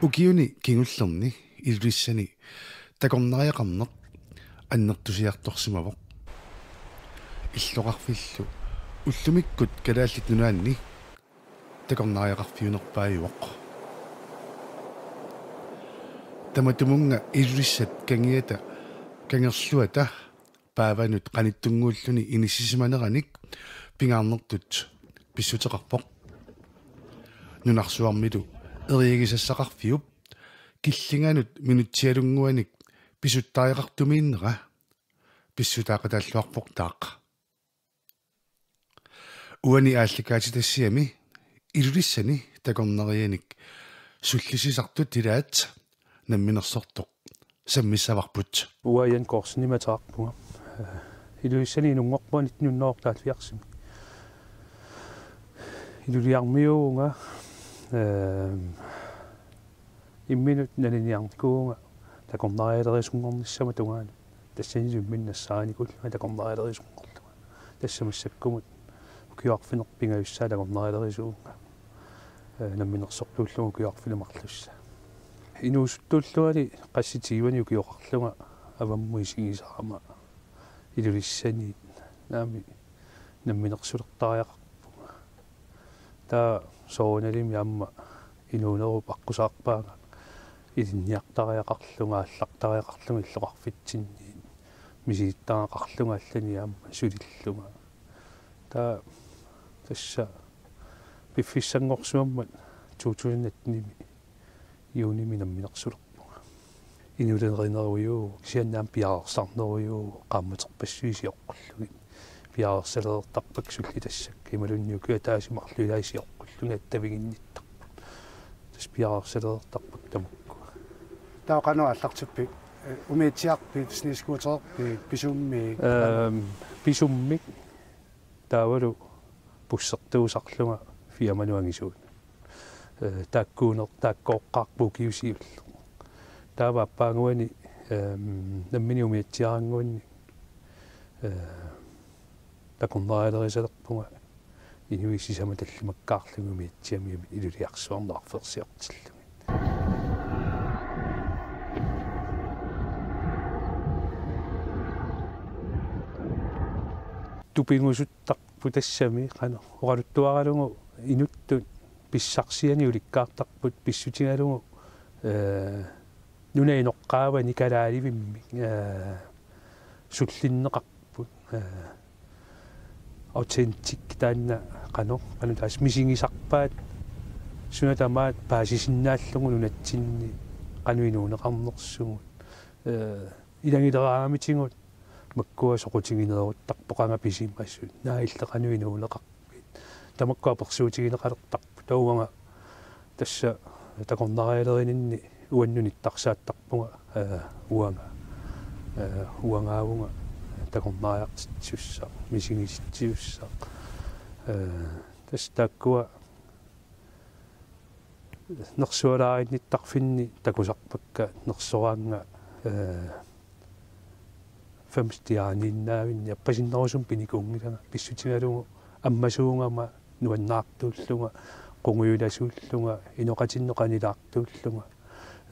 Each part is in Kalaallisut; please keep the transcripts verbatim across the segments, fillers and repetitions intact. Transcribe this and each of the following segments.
Ukiuni kingullerni Ilulissani takornariaqarneq annertusiartorsimavoq. Illoqarfillu ullumikkut Kalaallit Nunaanni takornariaqarfiunerpaajuvoq. Tamatumunnga Ilulissat kangiata kangerluata paavanut qanittunnguulluni inissisimaneranik pingaarnertut pissuteqarpoq. Nunarsuarmilu eriagisassaqarfiup killinganut minutsialunnguanik pisuttariaqartumiinnera pissutaaqataalluarportaaq. Uani aallakaatitassiami Ilulissani takornarianik sullissisartut ilaat namminersortoq sammissavarput. Uanga Jan Korsenimik ateqarpunga. Ilulissani inunngorpunga nitten hundrede og halvfjerdsimi. Iluliarmiuuvunga, ehm, imminut naliniarnikuuvunga takornarialerisunngornissama tungaanut. Tassanilu imminut nassaarinikuullunga takornarialerisunngorlunga. Tassa massakkumut ukiorarfineq pingajussaa takornarialerisuuvunga. Eh, namminersortuullunga ukiorarfineq marlussa. Inuusuttuullungali qassit tyveni ukioqarlunga avammut isigisarama Ilulissani naamik namminersulertariaqarpunga. Taava soorunalimi aamma inuunerup aqqusaarpaanga ilinniartariaqarlunga, aallartariaqarlunga illoqarfitsinniit, misilittagaqarlunga allani aamma sulillunga. Taava tassa piffissanngorsimammat to tusind attenimi juunimi namminersulerpunga. Inuulerinerujuuvoq, kisianni aamma piareersarnerujuuvoq, qaammaterpassuit sioqqullugit. Piareersalereertarpakka sullitassakkut imaluunniit ukiut ataaseq marluk ilai sioqqullugit attaviginnittarput. Tassa piareersalereertarpakka tamakku. Taava qanoq aallartippit? Eh, umiatsiarpit, snescootererpit, pisummik? Ehm, pisummik. Taavalu bussertuusarlunga firmanut angisuunut. Eh, taakkuuner-, taakkooqqaarpoq ukiut siulleq. Taava aappaannguani, ehm, nammineq umiatsiarannguanni, eh, takornarialerisalerpunga inuit sisamat tallimakkaarlugit umiatsiami Iluliarsuarnut arfersiortillugit. Tupigusuttarput tassami, qanoq, oqaluttuaralugu inuttut pissarsianik ulikkaartarput pissutigalugu, eh, nunap inoqqaavani kalaalivimmik, eh, sullinneqarput, eh, authentic taanna qanoq, qanoq tassa misigisarpaat suna tamaat paasisinnaallugu nunatsinni qanoq inuuneqarnersugut, eh, ilagileraangamitigut makkua soqutigineruttarpoq qanga pisimasut. Naa illit qanoq inuuneqarpit? Tamakku apersuutigineqalertarput. Taava uanga tassa takornarialerininni uannut nittarsaattarpunga, eh, uanga. Eh, uangaavunga takornariartitsisussaq, misigisitsisussaq. Eh, tassa taakkua nersualaarinnittaqarfinni takusarpakka nersoraannga, eh, fem stjerniinnaavinni appasinnerusumik pinikuunngilanga pissutigalugu ammasuugama nuannaartuullunga, qungujulasuullunga, inoqatinnut qanilaartuullunga,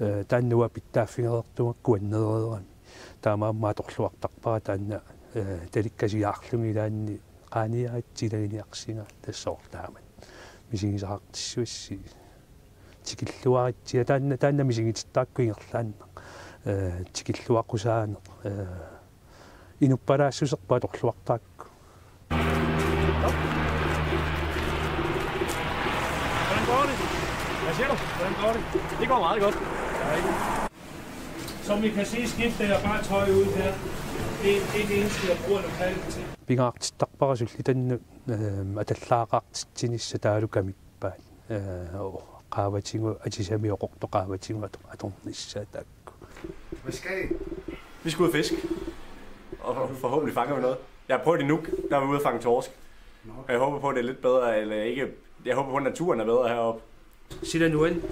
eh, taanna uanga pitsaaffigereertunga kuannereerami. Taamaammat atorluartarpara taanna, eh, talikkasiaarlunga ilaanni qaaniaritsi ilaginiarsinga tassoortaamat. Misigisaqartissavassi. Tikilluaritsi, ja taanna, taanna misigitittarakku ingerlaannaq. Eh, tikilluaqqusaaneq. Eh, inuppalaassuserput atorluartarakku. Hvordan går det? Hvad siger du? Hvordan går det? Det går meget godt. Som I kan se, skifter jeg bare tøj ud her. Det er, det er det eneste, jeg bruger lokalt til. Pingaartittarpara sullitannut, ehm, atallaaqaartitsinissaq taavalu kamippaat. Eh, qaavatigut, atisami oqortoq qaavatigut ator-, atornissaa taakku. Hvad skal I? Vi skal ud og fiske. Og forhåbentlig fanger vi noget. Jeg har prøvet i Nuuk, der var vi ude at fange torsk. Nå. Og jeg håber på, at det er lidt bedre, eller ikke. Jeg håber på, at naturen er bedre heroppe. Sila nuan.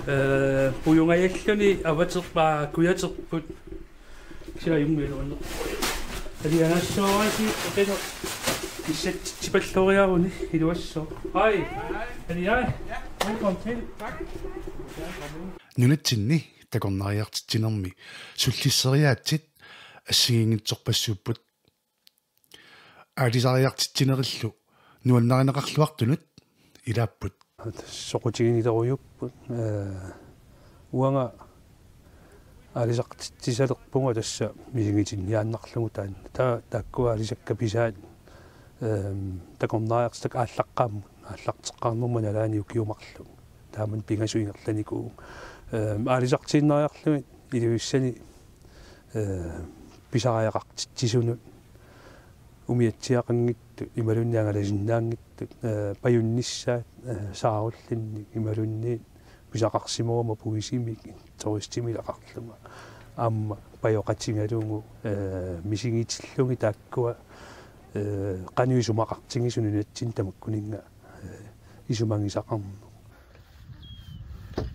Eh, pujungajalluni avaterpaa kujaterput. Sila jummiluanner. Ali anassoorasi, okei, no. Issatsipalloriaruni iluassoo. Hej. Ali, hej. Velkommen til. Tak. Nunatsinni takornariartitsinermi sullisseriaatsit assigiinngitsorpassuupput. Aalisariartitsinerillu nuannarineqarluartunut ilaapput. Soqutiginnilerujuupput, ee, uanga aalisartitsisalerpunga tassa misigitinniaannarlugu taanna. Taa-, taakkua aalisakkat pisaat, ehm, takornariartitat aallaqqaammut, aallarteqqaarnermut nalaani ukiut marluk. Taamani pingasut ingerlanikuuvugut. Ehm, aalisartiinnariarlugit Ilulissani, ee, pisariaqartitsisunut umiatsiaqanngitsut imaluunniit angalasinnaanngitsut, ee, pajunnissaat, ee, saarullinnik imaluunniit pisaqarsimaguma puisimik turistimilaqarlunga. Aamma pajoqatigalugu, ee, misigitillugit taakkua, ee, qanoq isumaqartigisut nunatsinni tamakkuninnga, ee, isumagisaqarneq.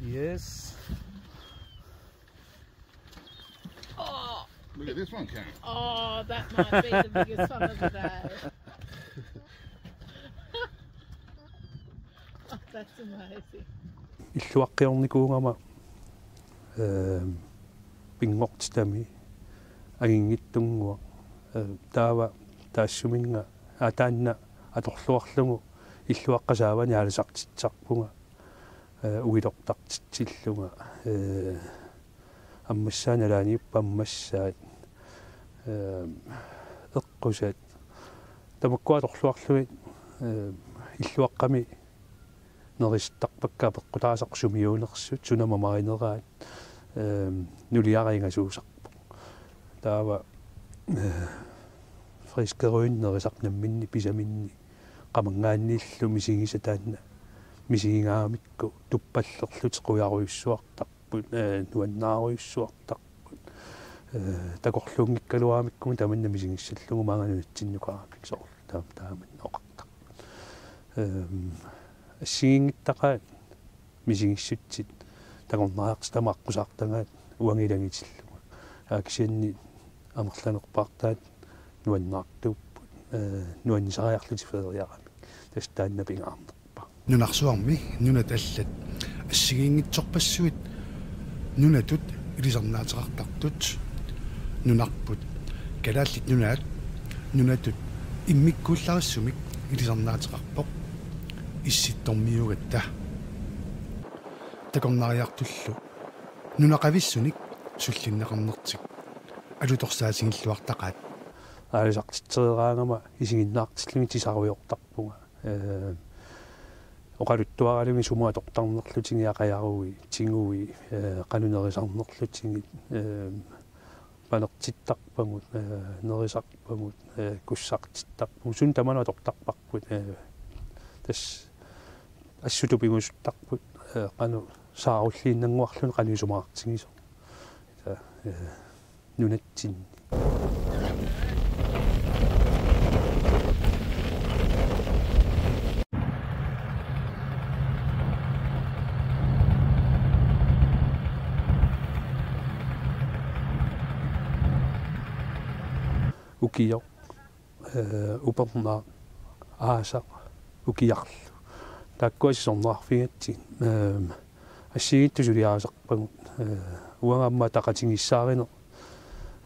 Yes. Oh, look at this one, Karen. Oh, that might be the biggest one of the day. Oh, that's amazing. Illuaqqiornikuugama, ehm, pinngortitami anginngitsunnguaq, eh, taava taassuminnga ataanna atorluarlugu illuaqqat saavani aalisartitsisarpunga, eh, uilortartitsillunga, eh, ammassaat nalaaniippoq ammassaat, eh, eqqusat. Tamakkua atorluarlugit, eh, illuaqqami nerisittarpakka apeqqutaasarput sumiuunersut, suna mamarineraat, eh, nuliara ingasuusarpoq. Taava, eh, friskerygini nerisarput namminneq pisaminnik qamanngaanniillu misigisat taanna misigigaaramikku tuppallerlutik qujarujussuartarput, eh, nuannaarujussuartarput. Eh, takorluunngikkaluaramikkumut tamanna misigissallugu maanga nunatsinnukaaramik soorlu taam-, taamanna oqartarput. Ehm, assigiinngittaqaat misigissutsit takornariartitami aqqusaartagaat uanga ilanngutillugu. Aa, kisianni amerlanerpaartaat nuannaartuupput, eh, nuannisariarlutik feeriaramik. Tassa taanna pingaarnerpaaq. Nunarsuarmi nunat allat assigiinngitsorpassuit nunatut ilisarnaateqartartut, nunarput Kalaallit Nunaat nunatut immikkuullarissumik ilisarnaateqarpoq issittormiuugatta. Takornariartullu nunaqavissunik sullinneqarnertik alutorsaatigilluartaqaat. Aalisartitsereeraangama isiginnaartillugit tisarujoortarpunga. Eh, oqaluttuaralugit sumut atortarnerlutigit, aqajarui, tigui, eh, qanoq nerisarnerlutigit, eh, panertittarpagut, eh, nerisarpagut, eh, kussartittarpagut. Suut tamanut atortarparput, eh, tassa assut tupigusuttarput, eh, qanoq saarulliinnannguarluni qanoq isumaqartigisoq. Tassa, eh, nunatsinni. Ukioq, eh, upernaaq, aasaq, ukiarlu. Taakkua sisornaqarfigatsigit, ehm, assigiinngitsut suliarisarpagut. Eh, uanga aamma ataqatigiissaarineq,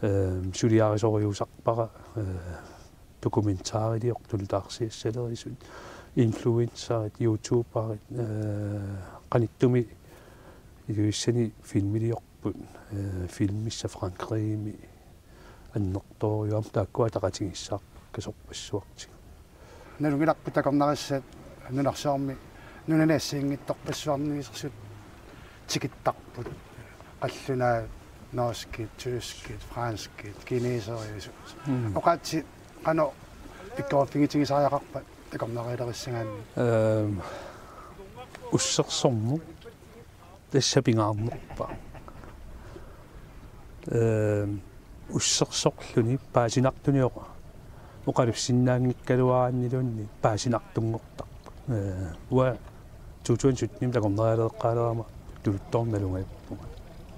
ehm, suliarisorujussuusarpara, eh, dokumentariliortut nutaarsiassalerisut, influencerit, youtuberit, eh, qanittumi Ilulissani filmiliorput, eh, filmissat Frankrigimi annertoorujussuarmik, taakkua ataqatigiissaarpakka sorpassuartigut. Nalunngilarput takornarissat nunarsuarmi nunani assigiinngitsorpassuarniisersut tikittarput. Qallunaat norskit, tyskit, franskit, kineseriusut. Mm. Oqaatsit qanoq pikkoriffigitigisariaqarpat takornarialerissagaanni? Ehm, ussersorneq tassa pingaarnerpaaq. Ehm, ussersorluni paasinartuni oqa-, oqaluffinnaanngikkaluaraanniluunniit paasinartunngortarpoq. Eh, uanga to tusind sytten-imi takornarialeqqaalerama tuluttoornalungajappunga.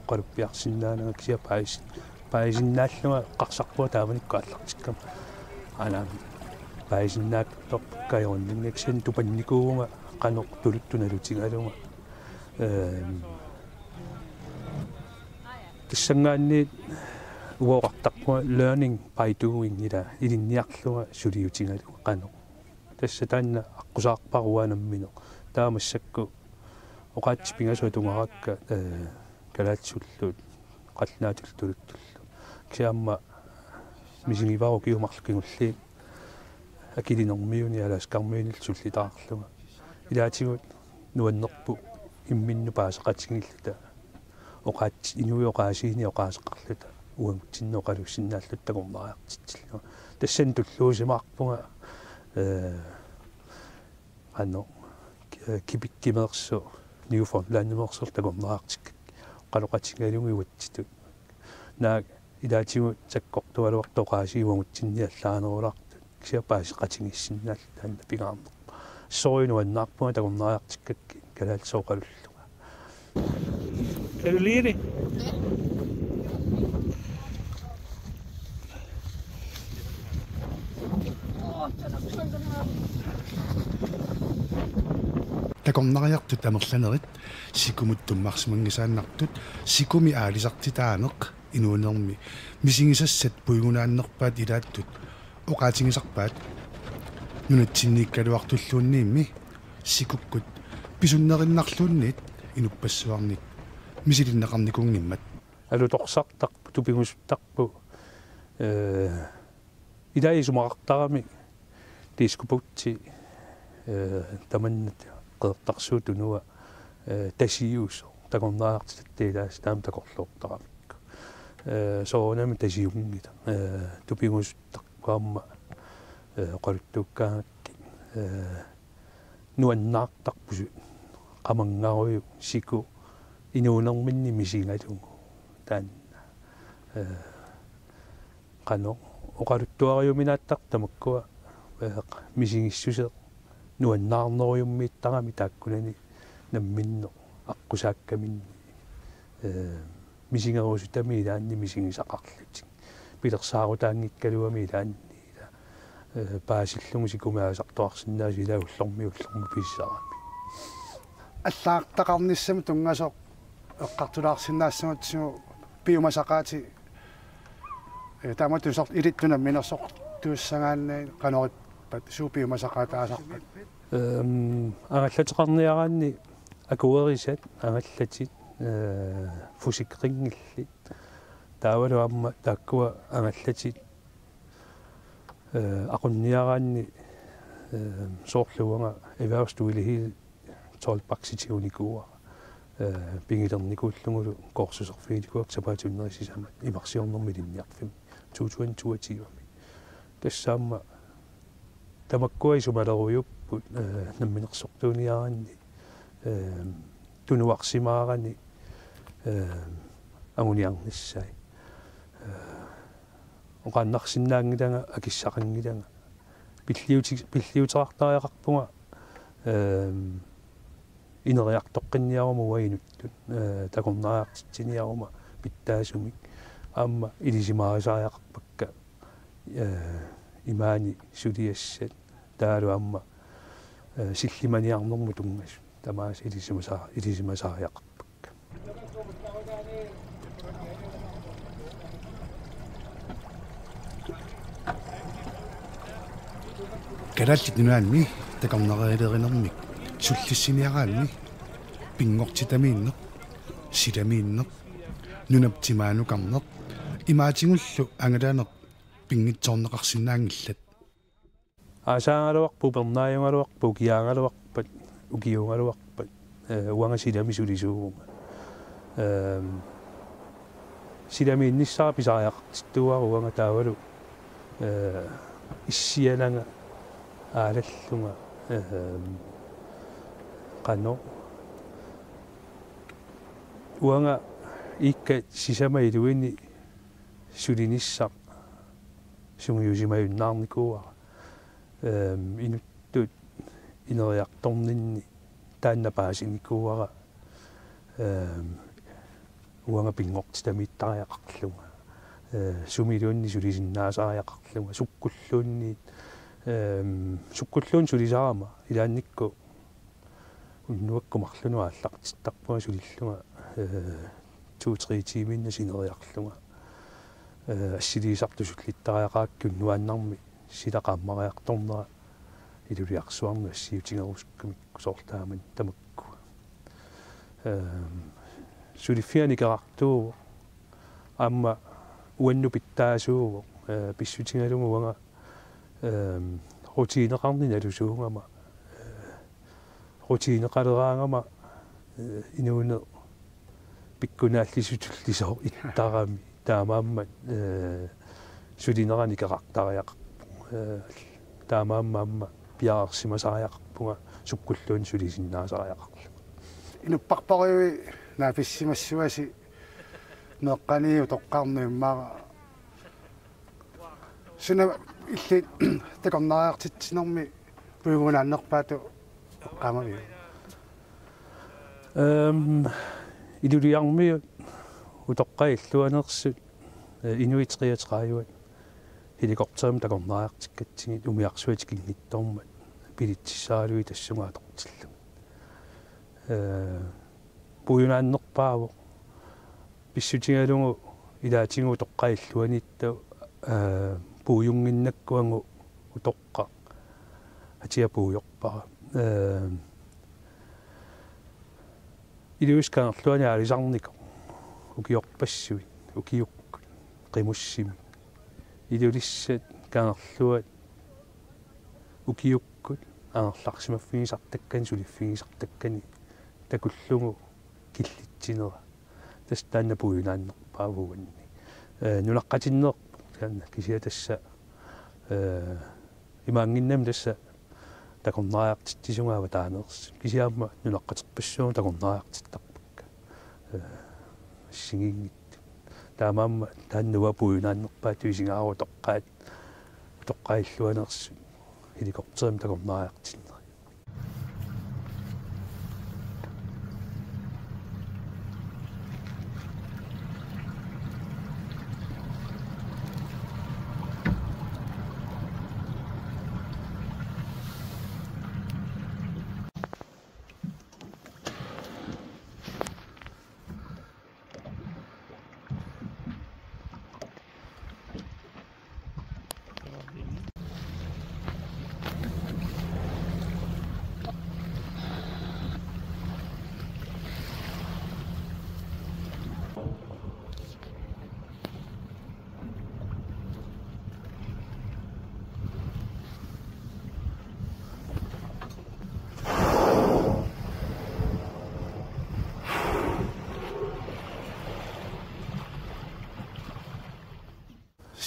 Oqaluffiarsinnaananga kisianni paasi-, paasinnaallunga eqqarsarpunga taamanikkut aallartikkama. Aana paasinnaattorpakka ajorunnaarnanga, kisianni tupannikuuvunga qanoq tuluttut nalutigalugu. Ehm, tassanngaanniit uagut oqartarpunga learning by doing, ila ilinniarlunga suliutigalugu qanoq. Tassa taanna aqqusaarpara uanga nammineq. Taava massakkut oqaatsit pingasut atugarakka, eh, kalaallisullu qallunaatullu tuluttullu. Kisianni aamma misigivara ukiut marluk kingulliit Akilinermiuni Alaskarmiunillu sullitaarlunga. Ilaatigut nuannerpoq imminnut paaseqatigiilluta, oqaatsit, inuit oqaasiinik oqaaseqarluta, uagutsinnut oqalussinnaalluta takornariartitsillunga. Tassani tulluusimaarpunga, eh, qanoq, eh, Quebecimeersoq, Newfoundlandimeersoq takornariartikkakkit oqaloqatigalugu uatsitut. Naak ilaatigut sakkortugaluartut oqaasii uagutsinni allaanerulaartut. Kisianni paaseqatigiissinnaalluta taanna pingaarnerpoq. Soorlu nuannaarpunga takornariartikkakkit kalaallisut oqalullunga. Kaluliini. Takornariartut amerlanerit sikumut tummarsimanngisaannartut, sikumi aalisartitaaneq inuunermi misigisassat puigunaannerpaat ilaattut oqaatigisarpaat. Nunatsinniikkaluartulluunniimmi sikukkut pisunnerinnarluunniit inuppassuarnik misilinneqarnikuunngimmat. Alutorsartarput, tupigusuttarput, eh, ilai isumaqartarami diskobugti, eh, tamanna Qeqertarsuup Tunua, eh, tasiusoq, takornariartitatta ilaasa taama takorloortaramikku. Eh, soorunami tasiunngilaq, eh, tupigusuttarput aamma, eh, oqaluttuukkaangakkit, eh, nuannaartarput, qamanngarujuk siku inuunerminni misigalugu taanna. Eh, qanoq oqaluttuariuminaattartut tamakkua, eh, misigissuseq nuannaarnerujummiittarami taakkunani namminneq aqqusaakkaminni, eh, misigerusutami ilaanni misigisaqarlutik. Pilersaarutaanngikkaluami ilaanni ila, eh, paasillugu sikumik aalisartuarsinnaasut ilaa ullormiit ullormut pisisarami. Allagartaqarnissamut tunngasoq eqqartulaarsinnaassagutsigu piumasaqaatit, eh, taamatut soorlu ilittut namminersortuussagaanni qanoq ippat, suut piumasaqaataasarpat? Ehm, angallateqarniaraanni akuerisat, angallatit, eh, forsikringillit. Taavalu aamma taakkua angallatit, eh, aqunniaraanni, eh, soorlu uanga erhvervsduelighed tolv paksitigunikuuara, eh, pigilernikuullugulu kursuserfiginikuuakka sapaatip akunneri sisamat imarsiornermi ilinniarfimmi to tusind toogtyve-mi. Tassa aamma tamakkua isumalerujuupput, eh, namminersortuuniaraanni, eh, tunuarsimaarani, eh, anguniarnissaat. Eh, oqaannarsinnaanngilanga, akissaqanngilanga. Pilliuti-, pilliuteqartariaqarpunga, eh, ineriartoqqinniaruma uanga inuttut, eh, takornariartitsiniaruma pitsaasumik. Aamma ilisimaarisariaqarpakka, eh, imaani suliassat taavalu aamma, eh, sillimaniarnermut tunngasut. Tamaasa ilisimasa-, ilisimasariaqarpakka. Kalaallit Nunaanni takornarialerinermik sullissiniaraanni pinngortitamiinneq, silamiinneq, nunap timaanukarneq imaatigullu angalaneq pinngitsoorneqarsinnaanngillat. Aasaagaluarpat, upernaajugaluarpat, ukiaagaluarpat, ukiuugaluarpat, eh, uanga silami sulisuuvunga. Ehm, silamiinnissara pisariaqartittuuara uanga taavalu, eh, issialanga aalallunga, ehm, qanoq. Uanga iikkat sisamat iluini sulinissaq sungiusimajunnaarnikuuara. Ehm, inuttut ineriartorninni taanna paasinikuuara, ehm, uanga pinngortitamiittariaqarlunga. Eh, sumiluunniit sulisinnaasariaqarlunga. Sukkulluunniit, ehm, sukkulluunniit sulisarama ilaannikkut unnuakkut marlunut aallartittarpunga sulillunga, eh, to-tre tiimiinnaq sineriarlunga. Eh, assiliisartut sullittariaqarakkit unnuaannarmi sila qaammariartornera iluliarsuarnut assiutigerusukkamikku soorlu taamani tamakku. Ehm, suliffiani ikerartuuvoq aamma uannut pitsaasuuvoq, eh, pissutigalugu uanga, ehm, rutiineqarneq nalusuugama, eh, rutiineqaleraangama, eh, inuuneq pikkunaallisutulli sooq ittarami. Taamaammat, eh, sulinerani ikerartariaqarpoq. Eh, taamaammat aamma piareersimasariaqarpunga sukkulluunniit sulisinnaasariaqarlunga. Inupparparujuit naapissimassuasi meeqqani utoqqarnut immaqa. Suna illit takornariartitsinermi puigunaannerpaatut eqqaamaviuk? Ehm, Ilulissarmiut utoqqaat illuaneersut, eh, inuit treogtredive helikopterimik takornariartikkatsigit umiarsuaq tikinngitsoormat bilitsissaralugit tassunga atortillugit. Eh, puigunaannerpaavoq. Pissutigalugu ilaatigut utoqqaat illuanniittut, eh, puigunnginnakku uanga utoqqaq atia puigorpara. Eh, Ilulissat Kangerluani aalisarnikoq ukiorpassuit, ukiukkut, qimussimik. Ilulissat Kangerluat ukiukkut angerlarsimaffigisartakkani, suliffigisartakkani takullugu killitsinera. Tassa taanna puigunaannerpaavoq uanni. Eh, nunaqqatinneerpoq taanna kisianni tassa, eh, imaannginnami tassa takornariartitsisugaat taaneersut. Kisianni aamma nunaqqaterpassuarnik takornariartittarpakka. Eh, assigiinngitsut. Taamaammat taanna uanga puigunaannerpaatut isigaara utoqqaat, utoqqaat illuaneersut helikopterimik takornariartinnerit.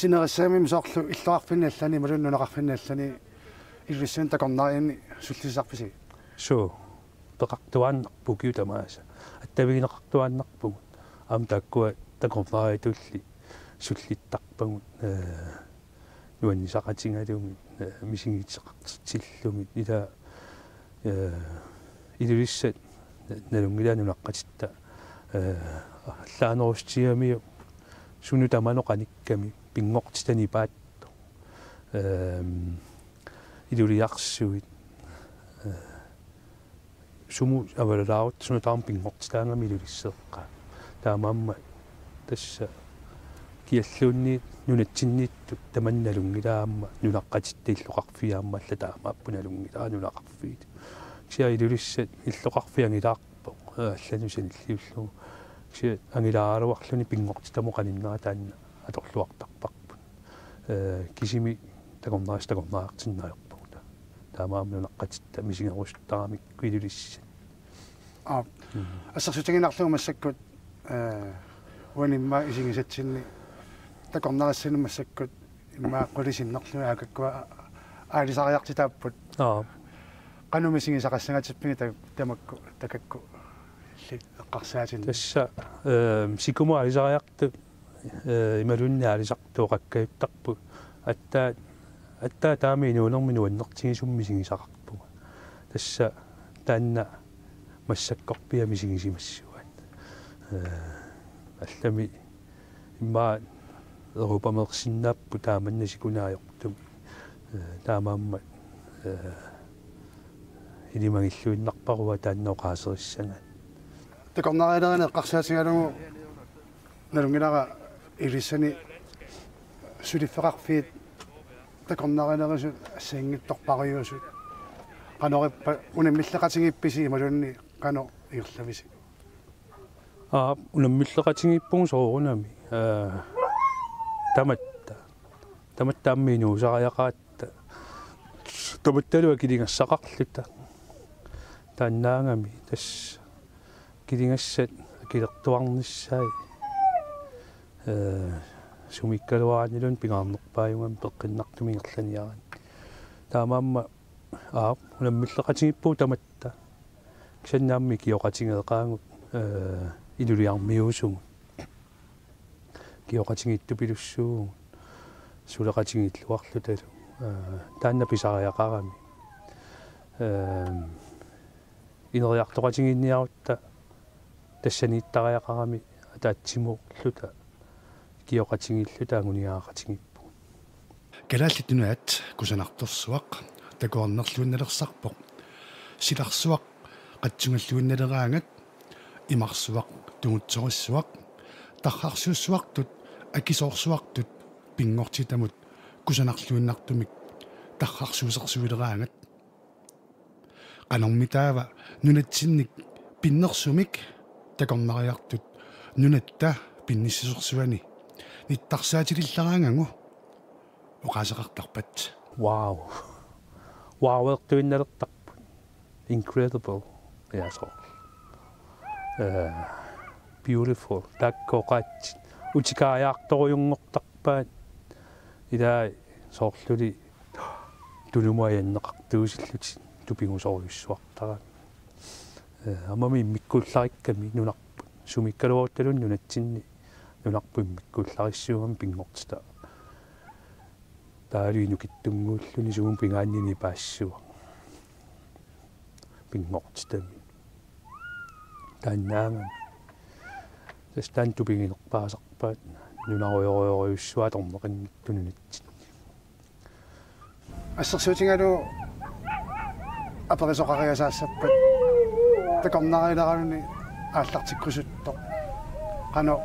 Sinerissami soorlu illoqarfinni allani imaluunniit nunaqarfinni allani Ilulissanut takornarianni sullissinnaavisigit? Suu, peqartuaannarpoq ukiut tamaasa. Attavigineqartuaannarpugut. Aamma taakkua takornariatulli sullittarpagut, eh, nuannisaqatigalugit, eh, misigisaqartitsillugit. Ila, eh, Ilulissat nalunngilaat nunaqqatitta, eh, allaanerussutigigamiuk sunut tamanut qanikkami pinngortitaq nipaattoq. Ehm, Iluliarsuit, eh, sumut avalalaarutta suna tamarmi pinngortitaagami Ilulisseeqqaat. Taamaammat tassa kialluunniit nunatsinniittut tamanna nalunngilaa aamma nunaqqatitta illoqarfiit aamma allat taamaapput nalunngilaat nunaqarfiit. Kisianni Ilulissat illoqarfiit angilaarpoq, eh, allanut sanilliullugu. Kisianni angilaaraluarluni pinngortitamut qaninnera taanna atorluartarparput. Eh, kisimi takornariat takornariartinneq ajorpagut. Taamaammat nunaqqatitta misigerusuttaramikku Ilulissat. Aap. Mm. Assersuutigiinnarlugu massakkut, eh, uani immaqa isigisatsinni takornariassanut massakkut immaqa qulit sinnerlugit aakakkua aalisariartitaapput. Aap. Qanoq misigisaqassangatippigit ta-, tamakku, takakku illit eqqarsaatinni? Tassa, eh, sikumut aalisariartut, eh, imaluunniit aalisartut oqakkajuttarput. Aatsaat, aatsaat taama inuunermi nuannertigisumik misigisaqarpunga. Tassa taanna massakkorpiaq misigisimassuat. Eh, allami immaqa Europameersinnaapput taamanna sikuneq ajortumik. Eh, taamaammat, eh, Ilimagilluinnarpara taanna oqaaserissagaanni. Takornarialerineq eqqarsaatigalugu nalunngilara Ilulissani suliffeqarfiit takornarialerisut assigiinngitsorpassuusut. Qanorippa unammilleqatigiippisi imaluunniit qanoq ingerlavisi? Aa, unammilleqatigiippugut soorunami. Aa, tamatta. Tamatta aamma inuusariaqaratta. Tamattalu akiligassaqarluta. Taannaagami tassa akiligassat akilertuarnissaat. Ee, sumiikkaluaraanniluunniit pingaarnerpaajugami peqqinnartumik ingerlaniaraanni. Taamaammat, aa, unammilleqatigiippugut tamatta. Kisianni aamma ikioqatigeeqaagut, ee, iluliarmiuusugut. Ikioqatigiittupilussuuvugut, suleqatigiilluarlutalu, ee, taanna pisariaqarami. Ee, ineriartoqatigiinniarutta tassaniittariaqarami ataatsimoorluta, ikioqatigiilluta anguniagaqatigiippugut. Kalaallit Nunaat kusanartorsuaq takuarnerluinnalersarpoq. Silarsuaq qatsungalluinnaleraangat, imarsuaq tungutsorissuaq, tarrarsuussuartut akisoorsuartut pinngortitamut kusanarluinnartumik tarrarsuusersuileraangat. Qanormitaava nunatsinnik pinnersumik takornariartut nunatta pinnissisorsuani nittarsaatilleraangagu oqaaseqartarpat. Wow. Wow-ertuinnalertarput. Incredible. Ja, soorlu. Ee, beautiful. Taakku oqaatsit. Utikaajaartorujunngortarpaat. Ilaa soorluli tunumut ajanneqartuusillutik tupigusorujussuartarami. Ee, aammami immikkuullarikkami nunarput. Sumiikkaluaruttaluunniit nunatsinni nunarput immikkuullarissuugami pinngortitaq. Taavalu inukitsunnguulluni suut pingaanniit paasissuaq. Pinngortitami. Taannaagami. Tassa taanna tupiginerpaasarpaat nunarujorujorujussuaq atorneqanngitsoq nunatsinni. Assersuutigalugu aperisoqariasaassappat takornarialeraluni aallartikkusuttoq qanoq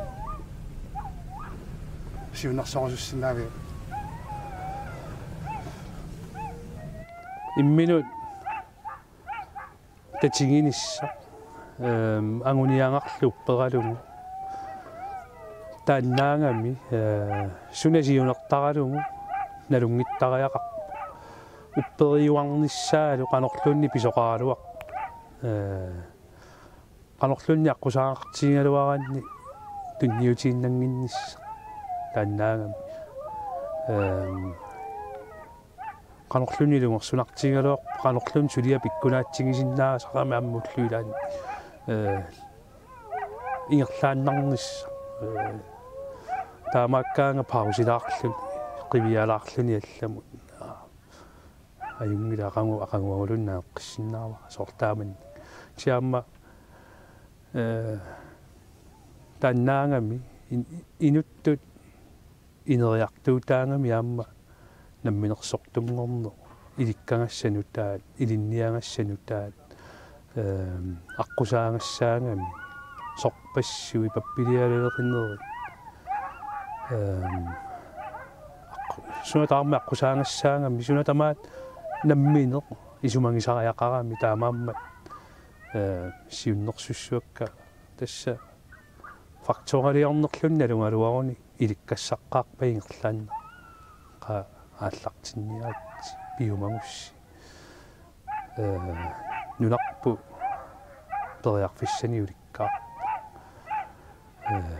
siunnersorusussinnaaviuk? Imminut tatiginissaq, ehm, anguniagarlu upperalugu. Taannaagami, eh, suna siunertaralugu nalunngittariaqarpoq. Upperiuarnissaalu qanorluunniit pisoqaraluarpoq. Eh, qanorluunniit aqqusaagaqartigigaluaraanni tunniutiinnannginnissaq. Taannaagami. Ehm, qanorluunniit ilungersunartigigaluarpoq, qanorluunniit suliaq pikkunaatsigisinnaasarami aamma ullut ilaanni, eh, ingerlaannarnissaq. Eh, taamaakkaanga pausilaarluni, qivialaarluni allamut. Ajunngilaq, aqagu-, aqaguaguluunniit naaqqissinnaavara soorlu taamani. Kisianni aamma, eh, taannaagami in-, inuttut ineriartuutaagami aamma namminersortunngorneq, ilikkagassat nutaat, ilinniagassat nutaat, ehm, aqqusaagassaagami, sorpassuit, pappilialeqinerit, ehm, aq-, suna tamarmi aqqusaagassaagami, suna tamaat nammineq isumagisariaqarami, taamaammat, eh, siunnersussuakka tassa faktoraliornerluni nalugaluaruni ilikkassaqqaarpaa ingerlaannaq. Qaa aallartinniaritsi piumagussi. Eh, nunarput periarfissanik ulikkaarpoq. Eh,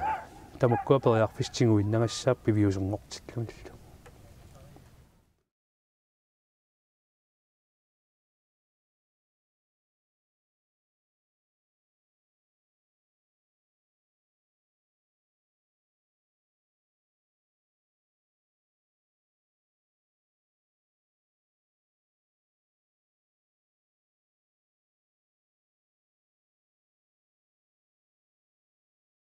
tamakkua periarfissat tiguinnagassaat piviusunngortillugillu.